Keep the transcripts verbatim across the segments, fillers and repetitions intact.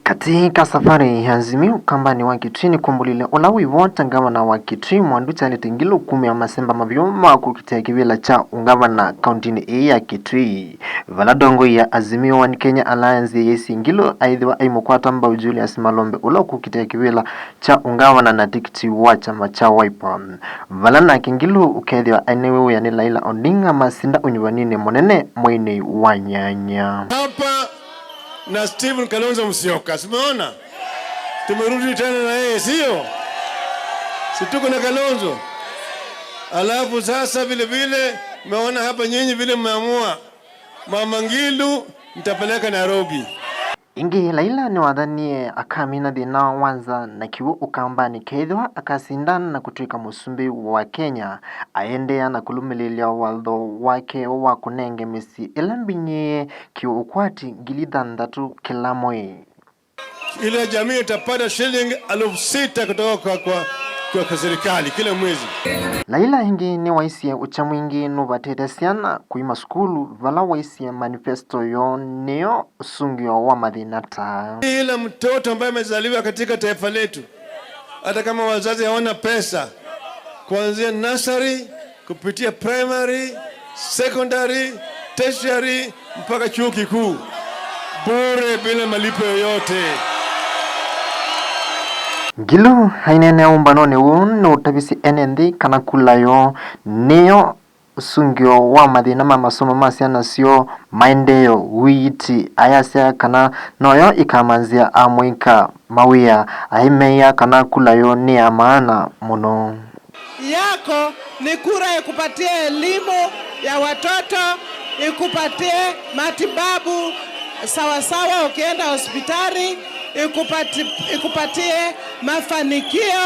Katĩ ka safarĩ ya Azimio ũkambanĩ wa Kitui nĩkũmbũlile ũla wĩvo ta ngavana wa Kitui, Mwandu Charity Ngilu, kumĩa masemba mavyũ ma kũkitĩa kĩvĩla kya ũngavana kauntinĩ ĩĩ ya Kitui, vala ndongoi ya Azimio One Kenya Alliance yeesie Ngilu aĩthĩwa aimũkwata mbau Julius Malombe, ũla ũkũkitĩa kĩvĩla kya ũngavana na tikiti wa kyama kya Wiper, vala nake Ngilu ũkethĩwa anewe wĩa nĩ Raila Odinga masinda ũnyuvaninĩ mũnene mweinĩ wa nyanya. Hapa na Stephen Kalonzo Musyoka, simeona? Tumerudi tena na yeye, sio? Si tuko na Kalonzo? Alafu sasa vile vile, mmeona hapa nyinyi vile mmeamua. Mama Ngilu, nitapeleka Nairobi. Ĩngĩ, Raila nĩwathanie akamina thĩna wa nza na kĩw'ũ ũkambanĩ kethĩwa akasindana na kũtw'ĩka mũsumbĩ wa Kenya, aendeea na kũlũmĩlĩlya watho wake wa kũnenge mĩsyĩ ĩla mbinyĩĩe kĩw'ũ ũkwati ngili thanthatũ kĩla mwei. Kila jamii itapata shilingi elfu sita kutoka kwa, kwa, kwa serikali kila mwezi. Raila ĩngĩ nĩwaisye ũkya mwingĩ nũvatĩte syana kũima sukulu, vala waisye manifesto yoo nĩyo ũsungĩo wa mathĩna ta. Kila mtoto ambaye amezaliwa katika taifa letu, hata kama wazazi hawana pesa, kuanzia nursery, kupitia primary, secondary, tertiary, mpaka chuo kikuu, bure bila malipo yoyote. Ngilu aineenea ũmbanonĩ ũũ nũtavisye ene nthĩ kana kula yoo nĩyo ũsungĩo wa mathĩna ma masomo ma syana syoo, maendeeo, ũiiti, ayasya kana noyo ĩkamanzĩa amũika mawĩa, aimeea kana kula yoo nĩ ya maana mũno. Yako ni kura ikupatie elimu ya watoto, ikupatie matibabu sawasawa ukienda hospitali, ikupati-, ikupatie mafanikio,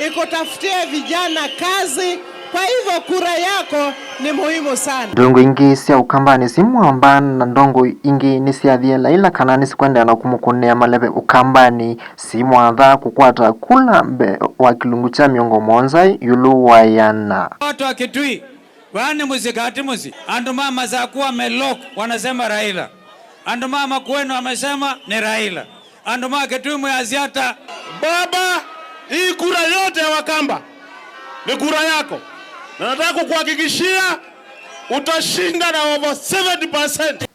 ikutafutie vijana kazi. Kwa hivyo kura yako ni muhimu sana. Ndongo ingĩ sya ũkambanĩ simwamba na ndongo ingĩ nĩsyathie Raila kana nĩsikwendeea na kũmũkũnĩa maleve ũkambanĩ. Simwatha kũkwata kula mbee wa kĩlungu kya mĩongo mũonza ĩũlũ wa ĩana. Watu wa Kitui, vaa nĩ mũsyĩ kana ti mũsyĩ? Andũ ma Masakũ wame lock wanasema Raila. Andũ ma Makueni wamesema ni Raila. Andũ ma Kitui mwĩasya ata? Baba, hii kura yote ya Wakamba ni kura yako, na nataka kukuhakikishia utashinda na over seventy percent.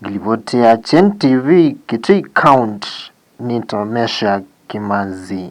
Ngilivoti ya Chen T V, Kitui County. Nĩtawa Meshack Kĩmanzi.